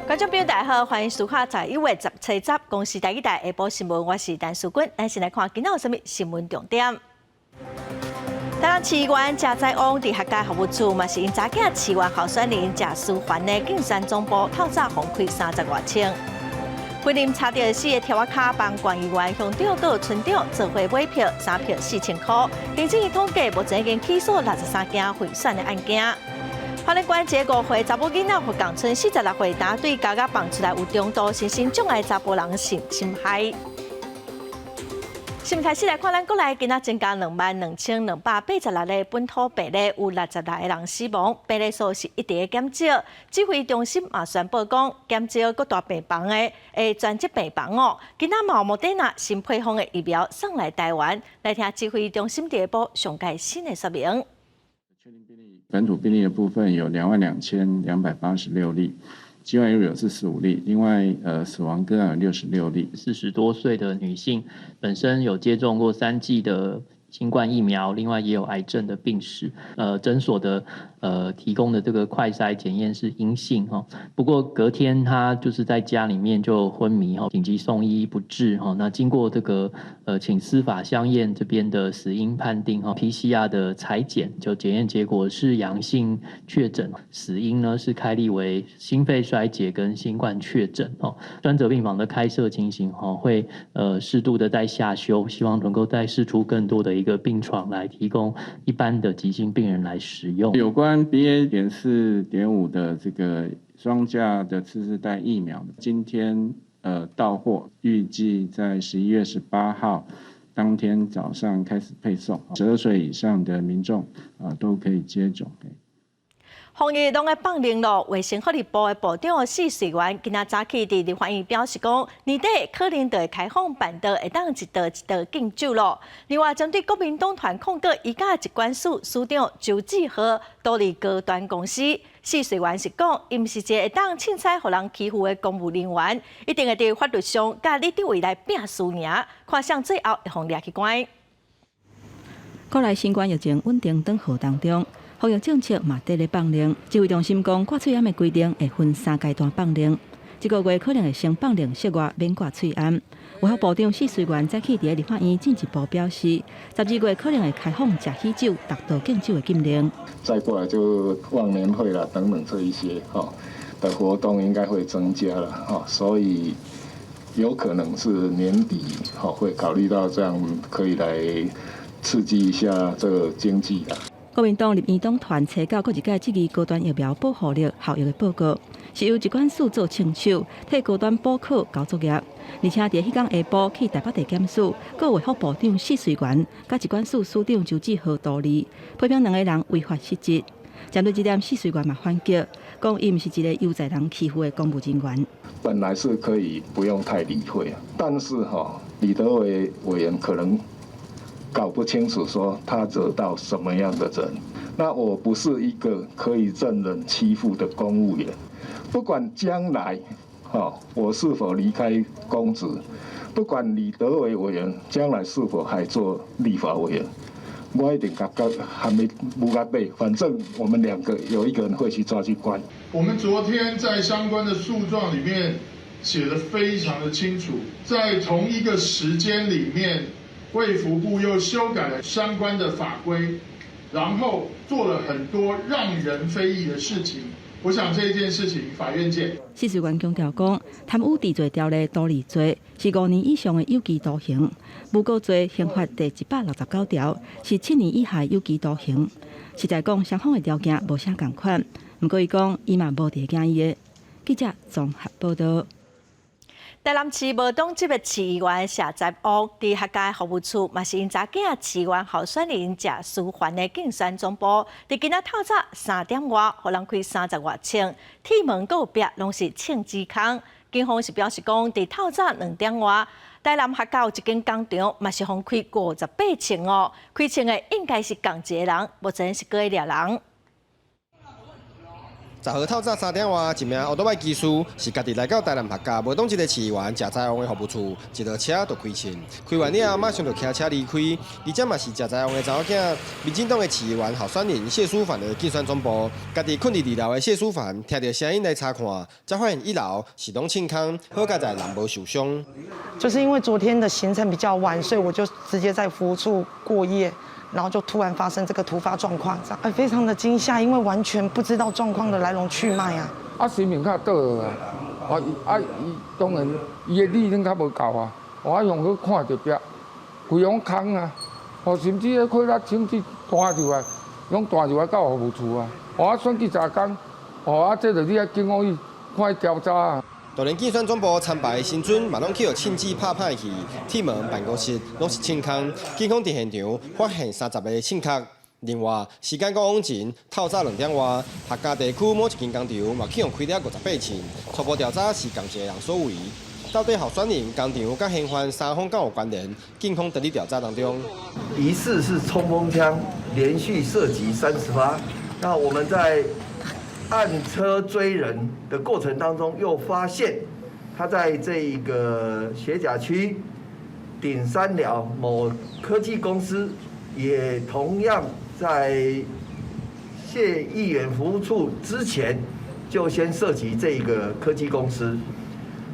觀眾朋友大家好，歡迎收看11月17日公視台語台下晡新聞，我是陳淑君。咱先來看今仔有啥物新聞重點。台南市議員謝在旺佇學界服務處，嘛是𪜶查囝市議員候選人謝思寰的競選總部透早予開三十外槍。雲林差著四个柱仔跤幫縣議員、鄉長閣有村長做伙買票，3票4000箍。行政院統計，目前已經起訴63件賄選的案件。花蓮縣一個5歲查某囡仔福岡村46歲，打對家仔放出來有中度身心障礙查埔人性侵害。新聞開始來看，咱國內今仔增加22,286個本土病例，有66個人死亡，病例數是一直咧減少。指揮中心嘛宣布講，減少各大病房的專責病房哦。今仔嘛有莫德納新配方的疫苗送來台灣，來聽指揮中心佇下晡上蓋新的說明。本土病例的部分有22,286例。境外移入有45例，另外死亡個案有66例。 40多歲的女性，本身有接種過三劑的新冠疫苗，另外也有癌症的病史。診所的提供的這個快篩檢驗是陰性哈，不過隔天她就是在家裡面就昏迷哈，緊急送醫不治哈。那經過這個請司法相驗這邊的死因判定哈，PCR 的採檢就檢驗結果是陽性確診，死因呢是開立為心肺衰竭跟新冠確診哦。專責病房的開設情形哈，會適度的再下修，希望能夠再釋出更多的一個病床來提供一般的急性病人來使用。有關 BA.4.5的這個雙價的次世代疫苗，今天到貨，預計在11月18號當天早上開始配送，12歲以上的民眾啊都可以接種。防疫攏愛放靈咯，衛生福利部的部長試水員今仔早起佇立法院表示講，年底可能就會開放辦桌會當一桌一桌敬酒咯。另外，針對國民黨團控告伊佮疾管署署長周志浩多利高端公司，試水員是講，伊毋是一个會當凊彩予人欺負的公務人員，一定會佇法律上佮李德維來拚輸贏，看誰最後會予掠去關。國內新冠疫情穩定轉好當中，防疫政策嘛佇咧放靈，指揮中心講掛喙罨的規定會分三階段放靈，這個月可能會先放靈室外免掛喙罨。衛福部長試水員早起佇立法院進一步表示，12月可能會開放食喜酒、逐桌敬酒的禁令。再過來就忘年會啦，等等這一些哈的活動應該會增加了哈，所以有可能是年底哈會考慮到這樣可以來刺激一下這個經濟啦。國民黨立院黨團初九閣一擺質疑高端疫苗保護力效益的報告，是由疾管署做槍手，替高端補考交作業，而且佇彼工下晡去台北地檢署，告衛福部長試水員，佮疾管署署長周志浩圖利，批評兩个人違法失職。針對這點，試水員嘛反擊，講伊毋是一个悠哉人欺負的公務人員。本來是可以不用太理會，但是哈李德維委員可能搞不清楚，說他惹到什麼樣的人。那我不是一個可以任人欺負的公務員。不管將來，我是否離開公職，不管李德維委員將來是否還做立法委員，我一定共佮還沒無甲底。反正我們兩個有一個人會去抓去關。我們昨天在相關的訴狀裡面寫得非常的清楚，在同一個時間裡面，衛福部又修改了相關的法規，然後做了很多讓人非議的事情。我想這件事情，法院見。試水員強調講，貪污治罪條例圖利罪是5年以上的有期徒刑，誣告罪刑法第169條是7年以下有期徒刑。實在講，雙方的條件無啥仝款。毋過伊講，伊嘛無佇驚伊的。記者綜合報道。台南市無黨籍的市議員謝在旺，佇學界服務處嘛是𪜶查囝市議員候選人謝思寰的競選總部，佇今仔透早3點外，予人開三十外槍，鐵門閣有壁攏是槍支空。警方是表示講，佇透早2點外，台南學校一間工廠嘛是予開58槍哦，開槍的應該是仝一个人，目前是閣咧掠人。10號透早3點外，一名歐多擺機師是家己來到台南客家無黨籍的市議員謝財旺的服務處，一落車就開槍，開完了後馬上就騎車離開，而且嘛是謝財旺的查某囝，民進黨的市議員候選人謝書凡的競選總部，家己睏佇二樓的謝書凡聽著聲音來查看，才發現一樓是攏凊空，好佳哉人無受傷。就是因為昨天的行程比較晚，所以我就直接在服務處過夜。然後就突然發生這個突發狀況，這樣非常的驚嚇，因為完全不知道狀況的來龍去脈啊。啊，神明較倒啊，啊啊，伊當然伊的理論較無夠啊，我用去看著壁，規攏空啊，哦，甚至彼血壓甚至彈入來，攏彈入來到服務處啊。我選舉十工，哦啊，這就你愛警方去看去調查啊。就連競選總部參拜的神尊嘛，攏去予槍支拍歹去，鐵門辦公室攏是凊空。警方佇現場發現30個槍殼。另外，時間閣往前，透早2點外，客家地區某一間工廠嘛去予開了58槍，初步調查是仝一個人所為。到底候選人、工廠佮嫌犯三方敢有關聯？警方佇咧調查當中。疑似是衝鋒槍連續射擊30發，那我們在暗車追人的過程當中，又發現他在這一個學甲區頂山寮某科技公司，也同樣在謝議員服務處之前就先涉及這個科技公司。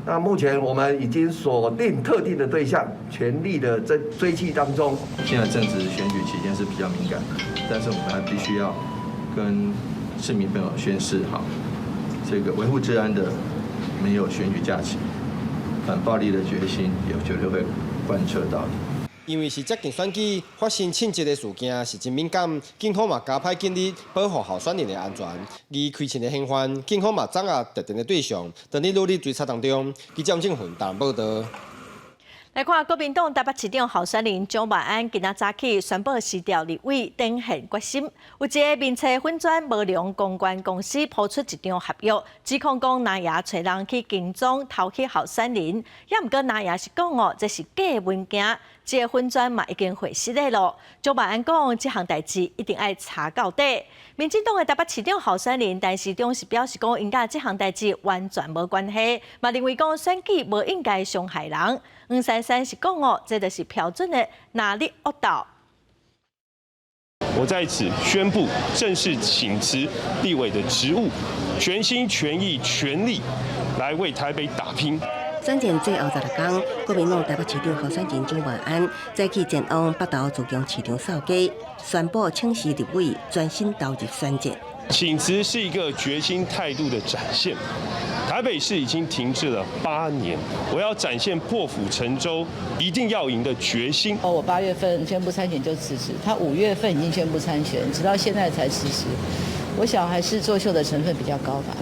那目前我們已經鎖定特定的對象，全力的追追緝當中。現在正值選舉期間是比較敏感的，但是我們還必須要跟市民朋友宣示，哈，這個維護治安的沒有選舉假期，反暴力的決心也絕對會貫徹到底。因為是接近選舉，發生槍擊的事件是真敏感，警方嘛加派警力保護候選人的安全。而開槍的嫌犯，警方嘛掌握特定的對象，正佇努力追查當中。記者鄭雲台報道。來看國民黨台北市長候選人蔣萬安今仔早起宣布辭掉立委，展現決心。有一个面冊粉專無良公關公司拋出一張合約，指控講藍營揣人去跟蹤偷翕候選人，也毋過藍營是講哦，這是假文件，這个粉專嘛已經會失的咯。蔣萬安講，這項代誌一定愛查到底。民進黨的台北市長候選人陳時中是表示講，𪜶佮這項代誌完全無關係，嘛認為講選舉無應該傷害人。黃珊珊是講哦，這就是標準的藍綠惡鬥。我在此宣布正式請辭立委的職務，全心全意全力來為台北打拼。選戰最後16天，國民黨台北市長候選人蔣萬安早起前往北投自強市場掃街，宣布請辭立委，專心投入選戰。請辭是一個決心態度的展現。台北市已經停滯了8年，我要展現破釜沉舟、一定要贏的決心。哦，我8月份宣布參選就辭職，他5月份已經宣布參選，直到現在才辭職。我想還是作秀的成分比較高吧。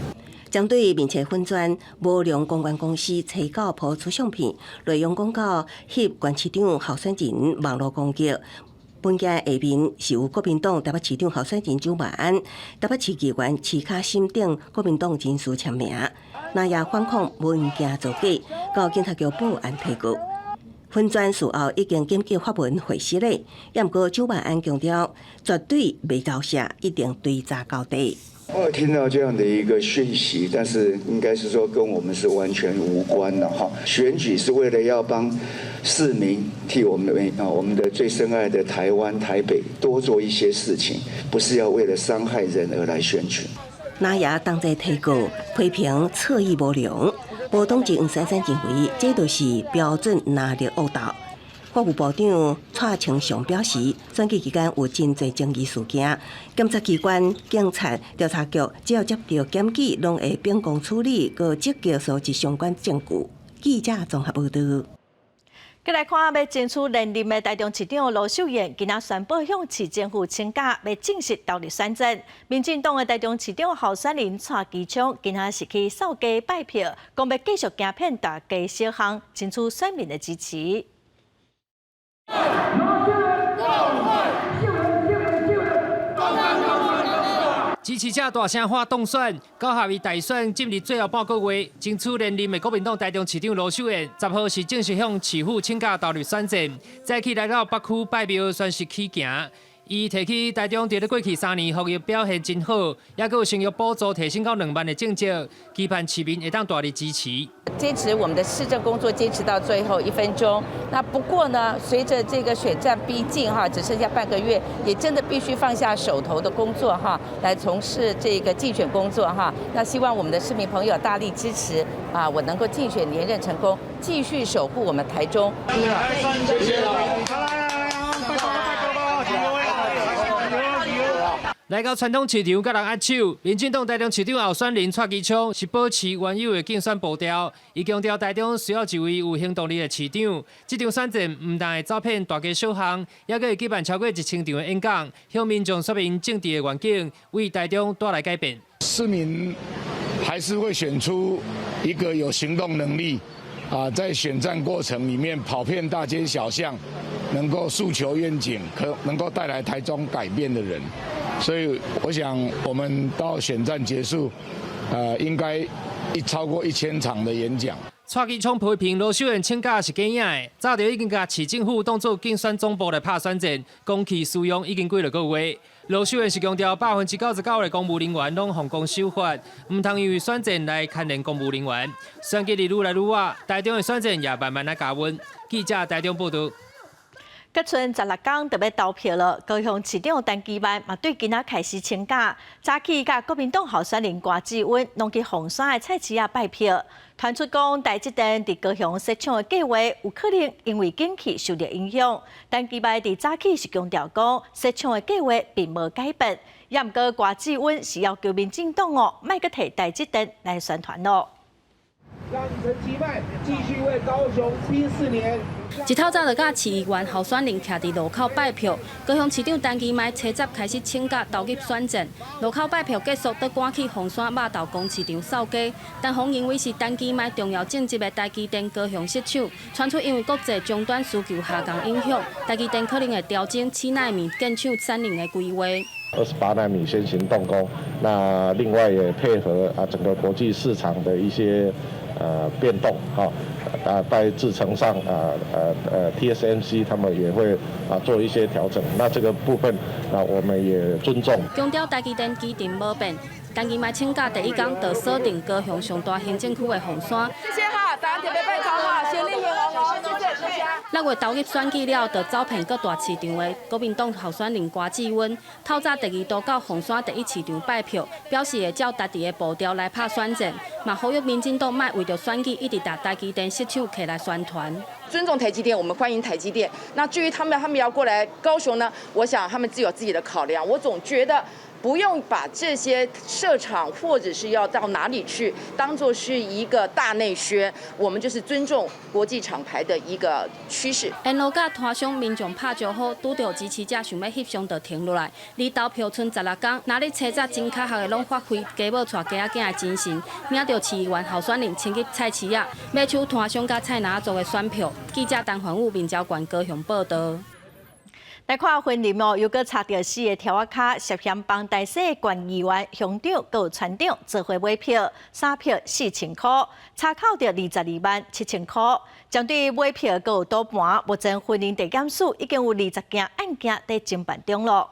針對面冊粉專無良公關公司揣狗拋出相片，內容廣告翕縣市長候選人網路攻擊。文件下面是由國民黨台北市長候選人蔣萬安、台北市議員徐卡心等國民黨人士簽名，藍營反控文件造假，到警察局報案提告。粉專事後已經緊急發文回釋咧，也毋過蔣萬安強調，絕對袂交卸，一定追查到底。我有聽到這樣的一個訊息，但是應該是說跟我們是完全無關的哈。選舉是為了要幫市民替我們的啊我們的最深愛的台灣台北多做一些事情，不是要為了傷害人而來選舉。藍營當作提告批評側意無良，無黨籍黃珊珊認為這就是標準藍綠惡鬥。法務部長蔡清祥表示，選舉期間有真濟爭議事件，檢察機關、警察、調查局只要接到檢舉，攏會秉公處理，閣積極收集相關證據。記者綜合報道。閣來看欲爭取連任的台中市長盧秀燕，今仔宣布向市政府請假，欲正式投入選戰。民進黨的台中市長候選人蔡其昌，今仔是去掃街拜票，講欲繼續行遍大街小巷，爭取選民的支持。支持者大聲喊當選，九合一大選進入最後半個月，爭取連任的國民黨台中市長盧秀燕，10號是正式向市府請假投入選戰，早起來到北區拜廟宣誓起行。伊提起台中佇咧過去3年服務表現真好，抑閣有生育補助提升到2萬的政績，期盼市民會當大力支持。堅持我們的市政工作，堅持到最後一分鐘。那不過呢，隨着這個選戰逼近哈，只剩下半個月，也真的必須放下手頭的工作哈，來從事這個競選工作哈。那希望我們的市民朋友大力支持啊，我能夠競選連任成功，繼續守護我們台中。謝謝。來到傳統市場，佮人握手。民進黨台中市長候選人蔡其昌是保持原有的競選步調，伊強調台中需要一位有行動力的市長。這場選戰毋但會走遍大街小巷，猶閣會舉辦超過1000場的演講，向民眾說明政治的願景，為台中帶來改變。市民還是會選出一個有行動能力，啊，在選戰過程裡面跑遍大街小巷，能夠訴求願景，可能夠帶來台中改變的人。所以我想，我們到選戰結束，應該超過1000場的演講。蔡其昌批評羅秀燕請假是假影的，早就已經共市政府當作競選總部來拍選戰，公器私用已經幾落個月。羅秀燕是強調99%的公務人員攏奉公守法，毋通因為選戰來牽連公務人員。選舉日愈來愈倚，台中的選戰也慢慢來加溫。記者台中報道。閣賰16天就欲投票了，高雄市長陳其邁嘛對今仔開始請假，早起佮國民黨候選人柯志恩攏去鳳山的菜市仔拜票，傳出講台積電佇高雄設廠的計劃有可能因為景氣受著影響。陳其邁佇早起是強調講，設廠的計劃並無改變，也毋過柯志恩是要求民進黨哦，莫閣提台積電來宣傳咯。讓陳其邁繼續為高雄拼4年。一透早就佮市議員候選人徛佇路口拜票，高雄市長陳其邁初十開始請假投入選戰。路口拜票結束，閣趕去鳳山肉豆公市場掃街。陳峰認為是陳其邁重要政績的台積電高雄設廠，傳出因為國際終端需求下降影響，台積電可能會調整7奈米建廠產能的規劃。 28奈米先行動工，那另外也配合啊整個國際市場的一些變動，哈，啊在製程上啊TSMC 他們也會啊做一些調整，那這個部分啊我們也尊重。強調台積電基定無變，陳其邁請假第一工就鎖定高雄上大行政區的鳳山。謝謝哈，大家特別拜託哈，先立言哦，謝謝謝謝。6月投入選舉了，就走遍各大市場的國民黨候選人柯志恩，透早第二度到鳳山第一市場拜票，表示會照家己的步調來拍選戰，嘛呼籲民進黨莫為著選舉一直共台積電設廠提來宣傳。尊重台積電，我們歡迎台積電。那至於他們要過來高雄呢？我想他們自有自己的考量。我總覺得不用把這些設廠或者是要到哪裡去，當作是一個大內宣。我們就是尊重國際廠牌的一個趨勢。沿路佮攤商民眾拍招呼，拄著支持者想欲翕相就停落來。離投票賰16天，若咧初早真較學的攏發揮家母帶囝仔囝的精神，領著市議員候選人衝入菜市仔，買手攤商佮菜籃仔族的選票。記者陳環武、民交縣高雄報道。來看雲林哦，又閣查著四个柱仔跤涉嫌幫台西縣議員、鄉長、閣有村長做伙買票，三票4000箍，查扣著22萬7千箍。針對買票閣有賭盤，目前雲林地檢署已經有20件案件佇偵辦中咯。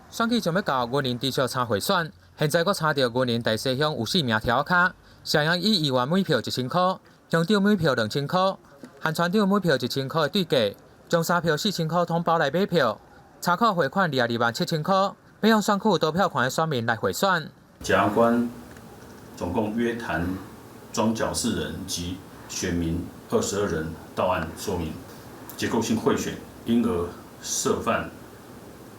選舉將欲到，雲林持續參賄選，現在閣查著雲林大溪鄉有四名柱仔跤，涉嫌以議員每票1000箍，鄉長每票2000箍，和村長每票1000箍的對價，將三票4000箍統包來買票，查扣匯款22萬7千箍，欲用選區投票權的選民來賄選。檢察官總共約談莊腳4人及選民22人到案說明，結構性賄選，因而涉犯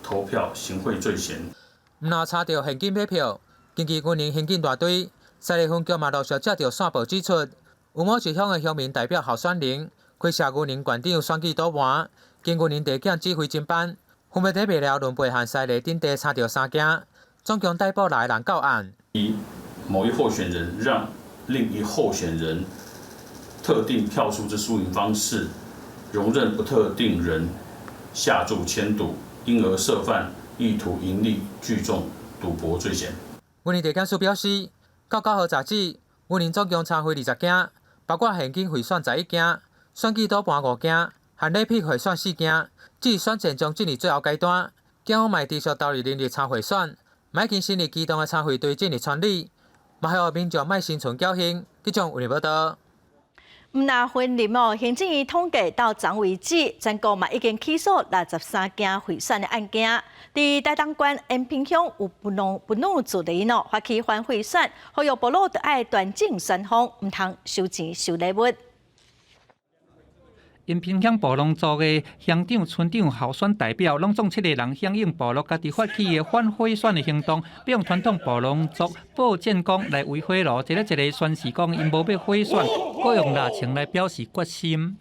投票行賄罪嫌。毋但查著現金買票，根據雲林刑警大隊西麗分局嘛陸續接著線報指出，有某一鄉的鄉民代表候選人開設雲林縣長選舉賭盤，經雲林地檢指揮偵辦，分別佇麥寮、崙背和西麗等地查著三件，總共逮捕6个人到案。以某一候選人讓另一候選人特定票數之輸贏方式，容忍不特定人下注簽賭，因而涉犯意圖營利聚眾賭博罪嫌。雲林地檢署表示，到9號截止，雲林總共查獲20件，包括現金賄選11件，選舉賭盤5件，和禮聘賄選事件，至選戰將進入最後階段，警方嘛持續投入人力參賄選，嘛已經成立機動的參賄隊進入處理，嘛呼籲民眾莫心存僥倖，記者有報道。毋但雲林哦，行政院統計到昨為止，全國嘛已經起訴63件賄選的案件。佇台東縣延平鄉有布農布努族的哦，發起反賄選，呼籲部落著愛端正選風，毋通收錢收禮物。延平鄉布農族的鄉長、村長、候選代表，攏總七个人響應部落家己發起的反賄選的行動，欲用傳統布農族報戰功來圍火爐，一个一个宣示講𪜶無欲賄選，閣用熱情來表示決心。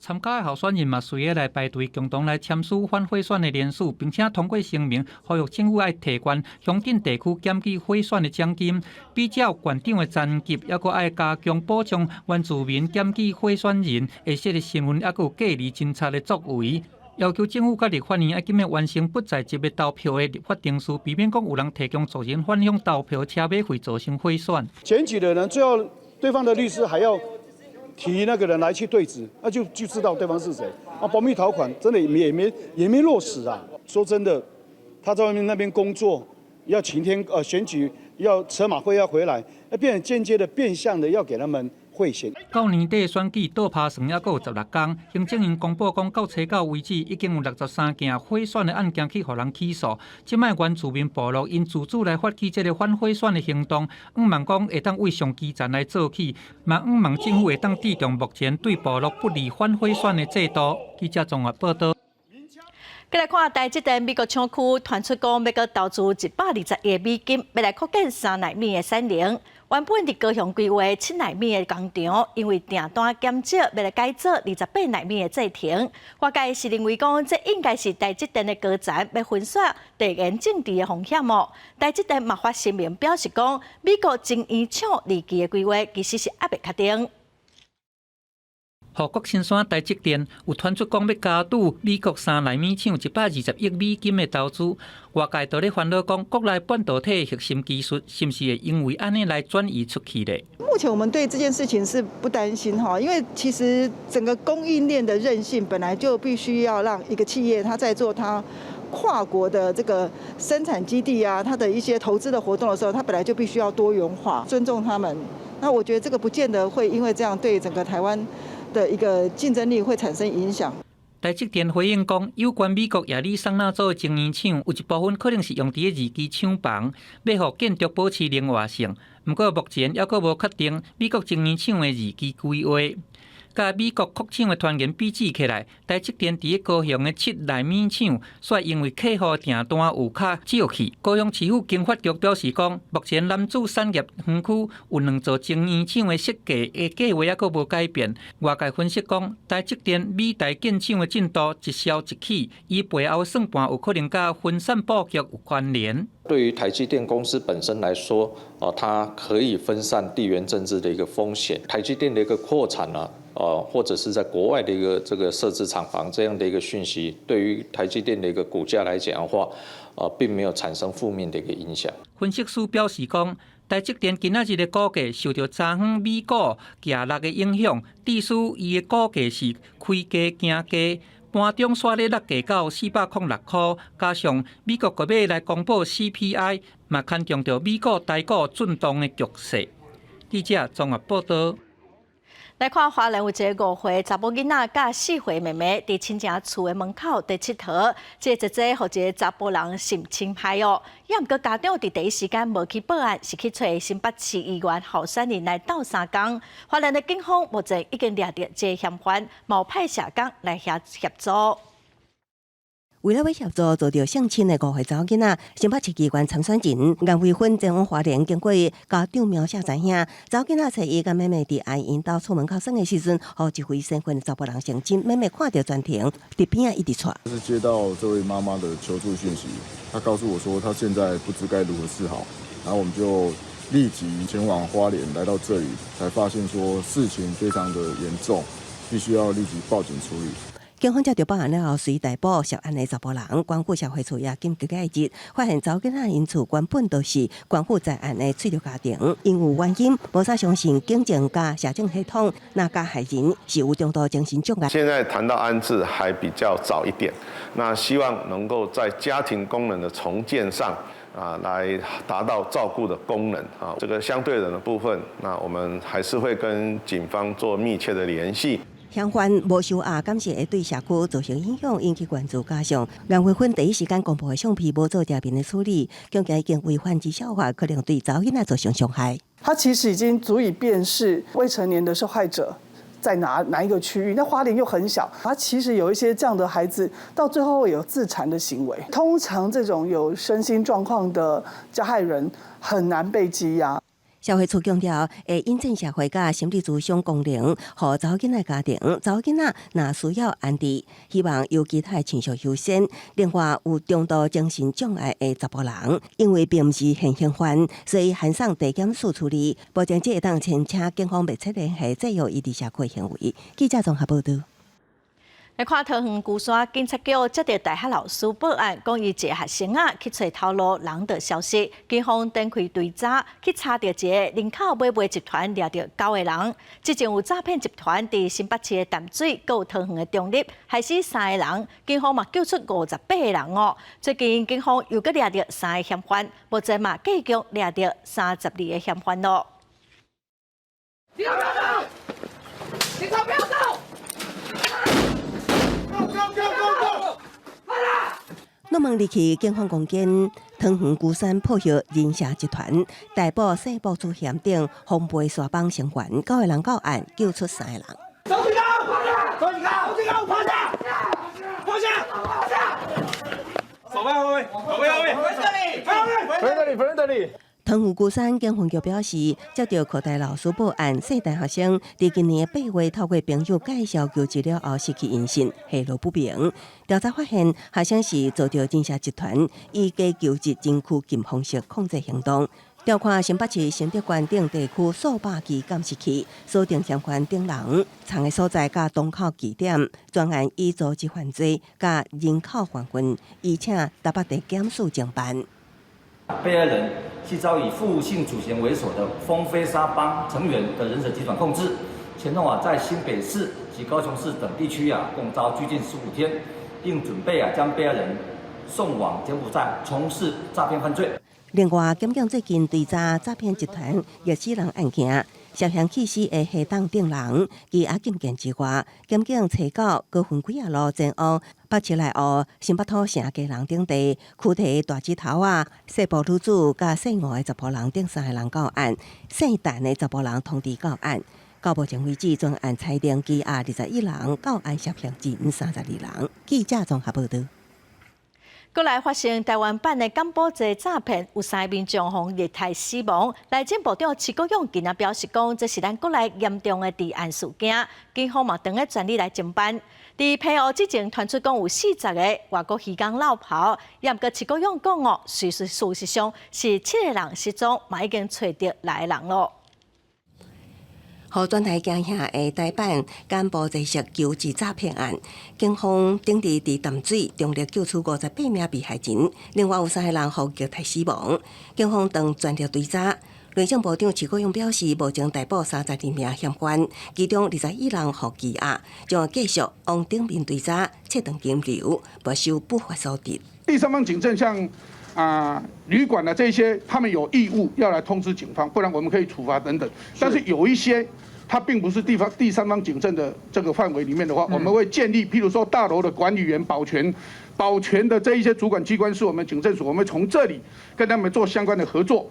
參加的候選人嘛，隨意來排隊，共同來簽署反賄選的聯署，並且通過聲明，呼籲政府愛提懸鄉鎮地區檢舉賄選的獎金，比照縣長的層級，猶閣愛加強保障原住民檢舉賄選人的這個身份，猶閣有隔離偵查的作為。要求政府佮立法院愛緊欲完成不在籍的投票的立法程序，避免講有人提供族人返鄉投票車馬費造成賄選。檢舉的人最後，對方的律師還要提那個人來去對質，那就知道對方是誰。啊，保密條款真的也沒落實啊。說真的，他在外面那邊工作，要晴天選舉要車馬費要回來，那變成間接的變相的要給他們賄選。到年底選舉倒拍算，猶閣有16工。行政院公布講，到初九為止，已經有63件賄選的案件去予人起訴。這擺原住民部落𪜶自主來發起這个反賄選的行動，向望講會當為上基層來做起，嘛向望政府會當注重目前對部落不利反賄選的制度。記者綜合報道。繼來看台積電美國廠區傳出講欲閣投資120億美金，欲來擴建3納米的產能。原本佇高雄規劃7納米的工廠，因為訂單減少，欲來改做28納米的製程。外界是認為講，這應該是台積電的高層欲分散地緣政治的風險哦。台積電嘛發聲明表示講，美國晶圓廠二期的規劃其實是猶未確定。護國神山台積電有傳出講欲加注美國3納米廠120億美金的投資，外界都咧煩惱講，國內半導體核心技術是毋是會因為按呢來轉移出去咧？目前我們對這件事情是不擔心哈，因為其實整個供應鏈的韌性本來就必須要讓一個企業它在做它跨國的這個生產基地啊，它的一些投資的活動的時候，它本來就必須要多元化，尊重他們。那我覺得這個不見得會因為這樣對整個台灣的一個競爭力會產生影響。台積電回應講，有關美國亞利桑那州的晶圓廠，有一部分可能是用佇咧二期廠房，欲予建築保持靈活性。毋過目前猶閣無確定美國晶圓廠的二期規劃。佮美國擴廠的傳言比較起來，台積電佇咧高雄的7納米廠，煞因為客戶訂單有較少去。高雄市府經發局表示講，目前楠梓產業園區有兩座晶圓廠的設計的計劃猶閣無改變。外界分析講，台積電美台建廠的進度一消一起，伊背後的算盤有可能佮分散布局有關聯。對於台積電公司本身來說，哦，它可以分散地緣政治的一個風險。台積電的一個擴產呢，或者是在國外的一個這個設置廠房這樣的一個訊息，對於台積電的一個股價來講的話，並沒有產生負面的一個影響。分析師表示講，台積電今仔日的股價受著昨昏美股夯落的影響，致使伊的股價是開低行低。盤中煞咧落價到406塊，加上美國閣欲來公布 CPI，嘛牽動著美股、台股震盪的局勢。記者綜合報道。來看花蓮有一个5歲查某囡仔佮4歲妹妹佇親情厝的門口佇𨑨迌，這個姐姐予一个查埔人性侵害哦。也毋過家長佇第一時間無去報案，是去揣新北市議員候選人來鬥相共。花蓮的警方目前已經掠著這个嫌犯，嘛派社工來協助。為了欲協助遭著性侵的5歲查某囡仔，新北市議員參選人顏惠芬前往花蓮，經過家長描寫知影，查某囡仔揣伊佮妹妹佇阿姨𪜶兜厝門口耍的時陣，予一位身份的查埔人性侵，妹妹看著全程，佇邊仔一直掣。是接到這位媽媽的求助訊息，她告訴我說，她現在不知該如何是好，然後我們就立即前往花蓮，來到這裡，才發現說事情非常的嚴重，必須要立即報警處理。警方接著報案了後，隨逮捕涉案的查埔人，觀護社會處也緊急介入，發現查某囡仔𪜶厝原本就是關護在案的脆弱家庭，因有原因無法相信警政佮社政系統，若加害人是有中度精神障礙。現在談到安置還比較早一點，那希望能夠在家庭功能的重建上啊，來達到照顧的功能啊。這個相對人的部分，那我們還是會跟警方做密切的聯繫。嫌犯無受壓，敢是會對社區造成影響，引起關注。加上顏慧芬第一時間公布的相片無做正面的處理，恐驚已經違反兒少法，可能對查某囡仔造成傷害。他其實已經足以辨識未成年的受害者在哪一個區域。那花蓮又很小，他其實有一些這樣的孩子，到最後會有自殘的行為。通常這種有身心狀況的加害人很難被羈押。社會處強調，會引進社會佮心理諮商功能，予查某囡仔家庭，查某囡仔若需要安置，希望由其他的親屬優先。另外，有中度精神障礙的查埔人，因為並毋是現行犯，所以函送地檢署處理。目前這會當申請警方密切聯繫，制約伊佇社區行為。記者綜合報道。來看桃園龜山警察局接著大學老師報案，講伊一個學生仔去揣頭路，人就消失。警方展開追查，去查著一個人口買賣集團掠著九個人。之前有詐騙集團佇新北市的淡水，閣有桃園的中壢，害死三個人。警方嘛救出58個人哦。最近警方又閣掠著三個嫌犯，目前嘛繼續掠著32個嫌犯咯。警察不要走！警察不要走！Go go go go！諾門入去警方攻堅，桃園龜山破獲人蛇集團，逮捕姓朴主嫌等防備沙幫成員，九個人到案，救出三個人。手舉高，手舉高，手舉高，趴下，趴下，趴下。手背後面，手背後面，回這裡，回這裡，回這裡。桃園龜山警分局表示，接著科大老師報案，姓大學生佇今年8月透過朋友介紹求職了後失去音訊，下落不明。調查發現，學生是遭著人蛇集團以假求職真拘禁方式控制行動。調看新北市新竹縣等地區數百支監視器，鎖定嫌犯等人藏的所在佮東口據點，專案以組織犯罪佮人口販運，移請台北地檢署偵辦。被害人係遭以傅姓主嫌為首的風飛沙幫成員的人蛇集團控制，前後啊在新北市及高雄市等地區啊共遭拘禁15天，並準備啊將被害人送往柬埔寨從事詐騙犯罪。另外，檢警最近追查詐騙集團虐死人案件，涉嫌棄屍的黑黨等人，除押禁見之外，檢警揣到高雄幾仔路前往北市內湖、新北土城基隆等地，拘提大指頭仔、細埔女子佮姓吳的查埔人等三個人到案，姓陳的查埔人通知到案。到目前為止，全案裁定羈押21人，到案涉嫌人32人。記者綜合報道。閣來發生台灣版的柬埔寨詐騙，有三個民眾予虐待死亡。內政部長徐國勇今仔表示講，這是咱國內嚴重的治安事件，警方嘛正咧全力來偵辦。佇澎湖之前傳出講有40個外國漁工落跑，也毋過徐國勇講哦，事實上是七個人失蹤，嘛已經揣著六个人囉。予全台驚嚇的台版柬埔寨式求職詐騙案，警方頂日佇淡水中壢救出58名被害人，另外有三個人予虐待死亡。警方正全力追查。內政部長徐國勇表示，目前逮捕32名嫌犯，其中21人予羈押，將繼續往頂面追查，切斷金流，沒收不法所得。第三方警證像旅館的這些，他們有義務要來通知警方，不然我們可以處罰等等。但是有一些，它並不是第三方警證的這個範圍裡面的話，我們會建立，譬如說大樓的管理員、保全的這一些主管機關是我們警政署，我們從這裡跟他們做相關的合作。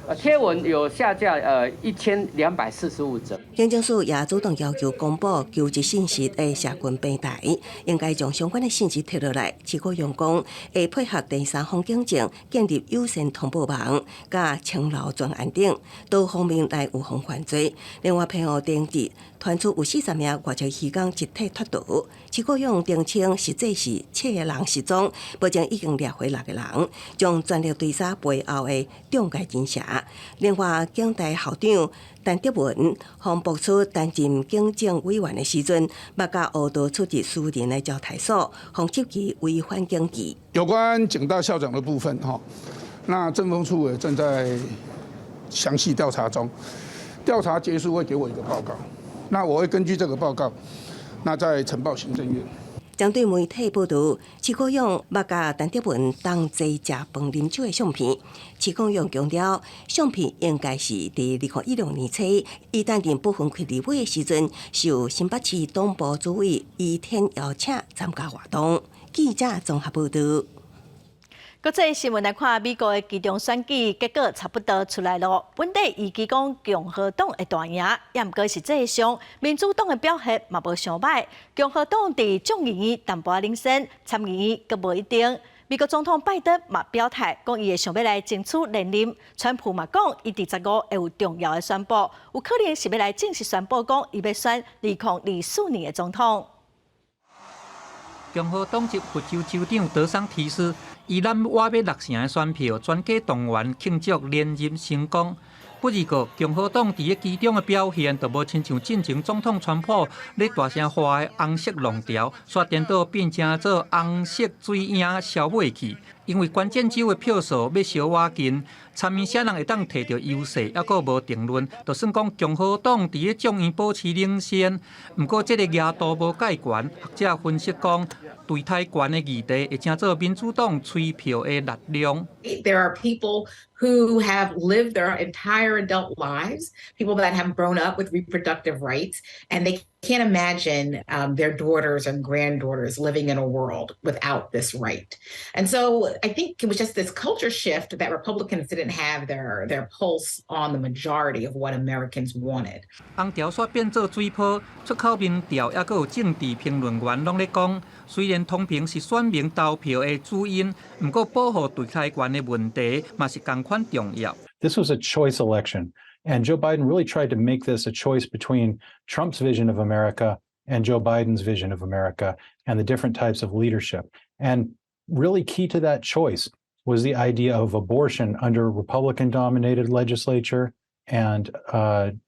貼文有下架1245則。警政署也主動要求公布求職信息的社群平台，應該將相關的信息貼落來。徐國勇講，會配合第三方警政建立有線通報網，佮清流專案等多方面來預防犯罪。另外，澎湖頂日傳出有40名外籍漁工集體脫逃，徐國勇澄清實際是七個人。失蹤，目前已經掠回六個人，將全力追查背後的中介人蛇。另外，警大校長陳德文予爆出擔任警政委員的時陣，捌共烏道出入私人的招待所，予質疑違反警紀。有關警大校長的部分，哈，那政風處也正在詳細調查中，調查結束會給我一個報告，那我會根據這個報告，那再呈報行政院。針對媒體報道，徐國勇捌佮陳德文同齊食飯啉酒的相片，徐國勇強調，相片應該是佇2016年初，伊擔任不分區立委的時陣，受新北市黨部主委余天邀請參加活動。記者綜合報道。國際新聞來看，美國的期中選舉結果差不多出來囉。本底預期講共和黨會大贏，也毋過實際上民主黨的表現嘛無傷䆀。共和黨佇眾議院淡薄仔領先，參議院閣無一定。美國總統拜登嘛表態，講伊會想欲來爭取連任。川普嘛講，伊佇15會有重要的宣布，有可能是欲來正式宣布講，伊欲選2024年的總統。共和黨籍佛州州長德桑提斯，伊攬倚欲六成的選票，全家動員慶祝連任成功。不過，共和黨佇咧其中的表現，就無親像進前總統川普咧大聲喊的紅色浪潮，煞顛倒變成做紅色水影消尾去。因為關鍵州的票數欲相倚近，參議院啥人會當摕著優勢，猶閣無定論。就算講共和黨佇咧眾院保持領先，毋過這個額度無蓋懸。學者分析講，墮胎權的議題會成做民主黨催票的力量。 There are people who have lived their entire adult lives, people that have grown up with reproductive rights, and they can't imagine their daughters and granddaughters living in a world without this right. And so I think it was just this culture shift that Republicans didn't have their pulse on the majority of what Americans wanted. 紅潮煞變做水泡，出口民調，猶閣有政治評論員攏咧講，雖然通膨是選民投票的主因，毋過保護墮胎權的問題嘛是仝款重要。 This was a choice election, and Joe Biden really tried to make this a choice between Trump's vision of America and Joe Biden's vision of America and the different types of leadership. And really key to that choice was the idea of abortion under Republican-dominated legislature and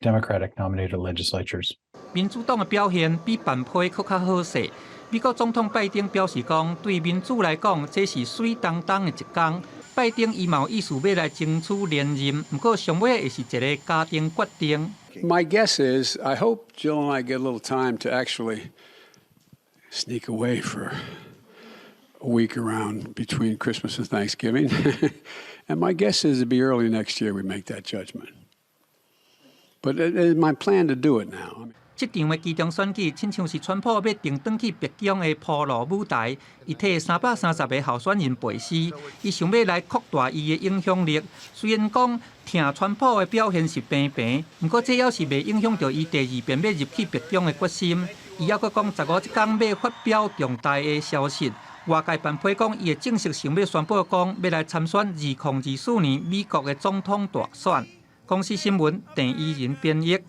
Democratic-dominated legislatures. 民主黨的表現比范批閣較好勢。美國總統拜登表示講，對民主來講，這是媠當當的一工。拜登伊嘛有意思欲來爭取連任，毋過上尾會是一個家庭決定。 My guess is, I hope Jill and I get a little time to actually sneak away for a week around between Christmas and Thanksgiving. And my guess is it'd be early next year we make that judgment. But it is my plan to do it now. 這場的期中選舉，親像是川普欲轉轉去白宮的鋪路舞台，伊替330個候選人背書，伊想欲來擴大伊的影響力。雖然講疼川普的表現是平平，毋過這猶是袂影響著伊第二遍欲入去白宮的決心。伊猶閣講15這工欲發表重大的消息，外界範批講伊會正式想欲宣布講欲來參選2024年美國的總統大選。公視新聞鄭怡仁編譯。